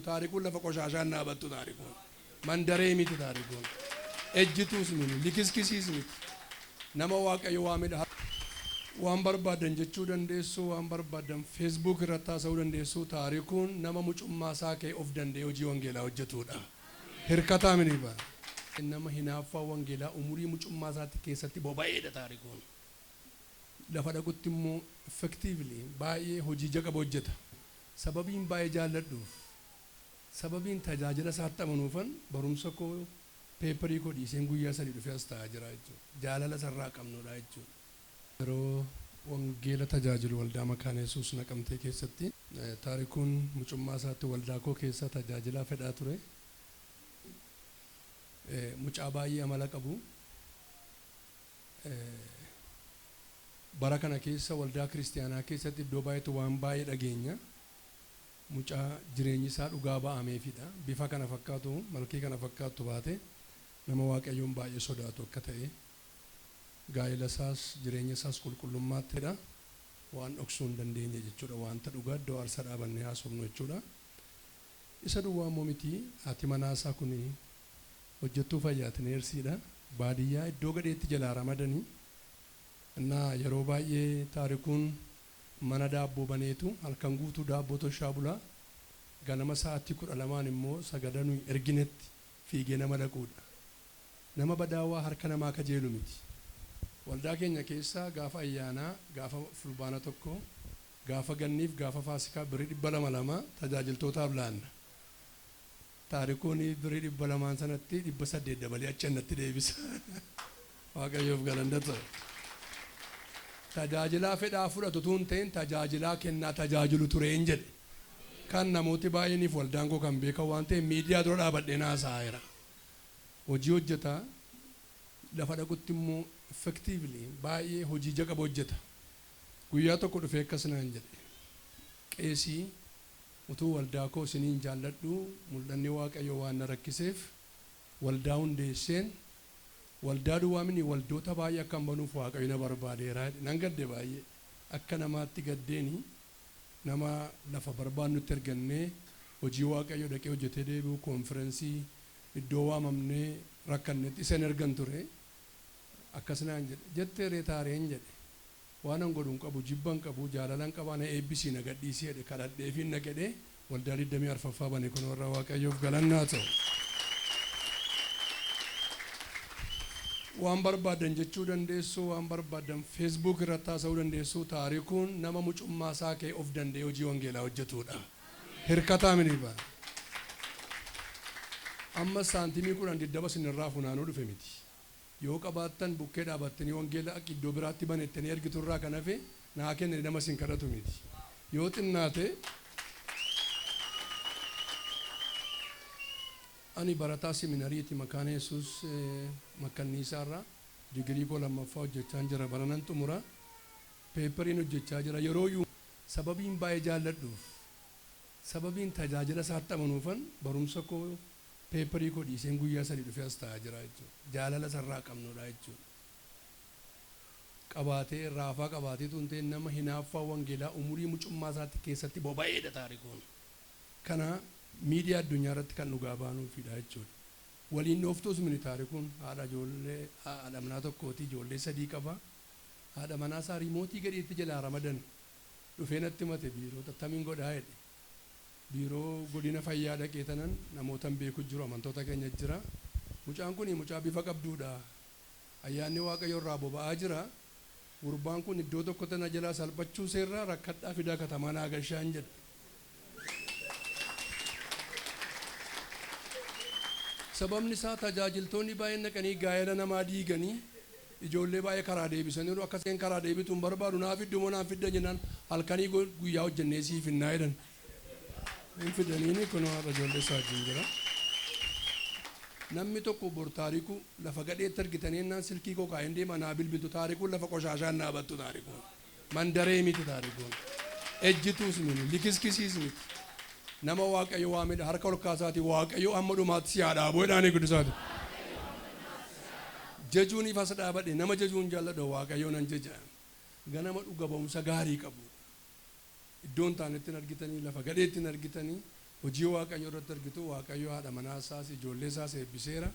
Taarikuun lafa qoshaashaan dhaabattu taarikuun. Mandaree miti taarikuun. Ejjituus miti, likiskisiis miti. Nama Waaqayyo waamedha. Waan barbaadan jechuu dandeessu, waan barbaadan Facebook irratti haasa'uu dandeessu. Taarikuun nama mucummaa isaa ka'e of danda'ee hojii wangeelaa hojjetudha. Hirkataa miti ba. Nama hinaaffaa wangeelaa umurii mucummaa isaatti keessatti boba'eedha taarikuun. Lafa dhaqutti immoo effectively baay'ee hojii jaqaba hojjeta. Sababiin baay'ee jaalladhuuf, sababiin tajaajila isaatti amanuufan barumsa koo paperii koo dhiiseen guyyaa 3 dhufee as taa'aa jira jechuudha. Jaalala isarraa qabnudha jechuudha. Yeroo wangeela tajaajilu waldaa Makaana Yesuus Naqamtee keessatti Taarikuun mucummaa isaatti waldaa koo keessa tajaajilaa fedhaa ture. Mucaa baay'ee amala qabu. Bara kana keessa waldaa kiristiyaanaa keessatti iddoo baay'eetti waan baay'ee dhageenya. Mucaa jireenyi isaa dhugaa ba'ameefidha. Bifa kana fakkaatu, malkii kana fakkaattu baate nama Waaqayyoon baay'ee sodaatu akka ta'e, gaa'ela isaas jireenya isaas qulqullummaatti waan dhoksuu hin dandeenye jechuudha. Wanta dhugaa iddoo aarsaa dhaabannee haasofnu jechuudha. Isa duwwaa immoo miti, haati manaa isaa kun hojjettuu fayyaati, neersiidha. Baadiyyaa iddoo gadheetti jalaa ramadanii. Innaa yeroo baay'ee Taarikuun mana daabboo baneetu halkan guutuu daabboo toshaa bula. Ganama sa'aatii 12n immoo sagada nuyi erginetti fiigee nama dhaquudha. Nama badaawaa harka namaa kajeelu miti. Waldaa keenya keessa gaafa ayyaanaa, gaafa Fulbaana 1, gaafa ganniif gaafa Faasikaa birrii 200 lama tajaajiltootaaf laanna. Taarikuun birrii 200n sanatti 800 dabalee achi annatti deebisa. Waaqayyoof galanni ta'u. Tajaajilaa fedhaa fudhatu utuu hin ta'in tajaajilaa kennaa tajaajilu tureen jedhe. Kan namooti baay'eeniif waldaan koo kan beekan waan ta'eef miidiyaa dura dhaabadheen haasa'aa. Hojii hojjetaa, lafa dhaqutti immoo effectively baay'ee hojii jaqaba hojjeta. Guyyaa tokko dhufee akkas naan jedhe. Qeesii, utuu waldaa koo isiniin jaalladhu mul'anni Waaqayyo waan na rakkiseef waldaa hundeesseen waldaa duwwaa mini waldoota baay'ee akkan banuuf Waaqayyo na barbaadeera jedhe. Nan gadde baay'ee. Akka namaatti gaddeeni nama lafa barbaannutti ergannee hojii Waaqayyo dhaqee hojjetee deebi'u konferensii iddoo waamamnee rakkannetti isa hin ergan ture. Akkas naan jedhe. Jettee ree taareen jedhe. Waan an godhu hin qabu, jibba hin qabu, jaalala hin qabaa, na eebbisii na gadhiisii jedhe. Kadhadheefiin na gedhee waldaa 24ffaa bane kun warra Waaqayyoof galannaa ta'u. Waan barbaadan jechuu dandeessu, waan barbaadan Facebook irratti haasa'uu dandeessu. Taarikuun nama mucummaa isaa ka'e of danda'ee hojii wangeelaa hojjetudha. Hirkataa miti ba. Amma saantimii 10 20 isinirraa funaanuu dhufe miti. Yoo qabaattan bukkee dhaabattanii wangeela akka iddoo biraatti banettanii ergitu irraa kan hafe naa kennani nama isin kadhatu miti. Yoo xinnaate ani barataa seminariiti Makaana Yesuus Makkanniisaa irraa digirii koo lammaffaa hojjechaan jira, baranan xumura. Peeperiin hojjechaa jira. Yeroo sababiin baay'ee jaalladhuuf, sababiin tajaajila isaatti amanuufan barumsa koo paperii koo dhiiseen guyyaa 3 dhufee as taa'aa jira jechuudha. Jaalala isarraa qabnudha jechuudha. Qabaatee raafaa qabaateetu hin ta'in nama hinaaffaa wangeelaa umurii mucummaa isaatti keessatti boba'eedha taarikuun. Kana miidiyaa addunyaa irratti kan dhugaa baanuufidha jechuudha. Waliin dhooftuus mini taarikuun haadha ijoollee haadha manaa tokkooti, ijoollee 3 qaba. Haadha manaa isaa riimootii gadheetti jalaa ramadan. Dhufee natti himate, biiroo attamiin godhaa jedhe. Biiroo godina fayyaa dhaqee tanan namootan beeku jiru, amantoota keenya jira. Mucaan kun mucaa bifa qabduudha. Ayyaanni Waaqayyo irraa boba'aa jira. Gurbaan kun iddoo tokko tana jalaa salphachuu seerraa rakkadhaa fidaa katamaa naa gashaan jedhe. Sababni isaa tajaajiltoonni baay'een dhaqanii gaa'ela namaa diiganii ijoollee baay'ee karaa deebisaniiru. Akka isheen karaa deebitu hin barbaadu, naa fiddu moo naan fiddan jennaan halkanii guyyaa hojjennee siif hinnaa jedhan. Hin fidaniini kun har'a ijoollee isaa wajjin jira. Namni tokko bor taarikuu lafa gadheetti argitanii jennaan silkii koo kaa'een deema, naa bilbiltu. Taarikuun lafa qoshaashaan dhaabattu taarikuun. Mandaree miti taarikuun. Ejjituus miti, likiskisiis miti. Nama Waaqayyo waamedha, harka ol kaasaati Waaqayyo amma dhumaatti si haa dhaabu jedhaanii guddisaati. Jajuuniif as dhaabadhe, nama jajuun jaalladhu, Waaqayyo nan jaja. Ganama dhuga ba'umsa gaarii qabu. Iddoon taanetti hin argitanii, lafa gadheetti hin argitanii, Hojii Waaqayyo irratti argitu, Waaqayyo haadha manaa isaas ijoollee isaas eebbiseera.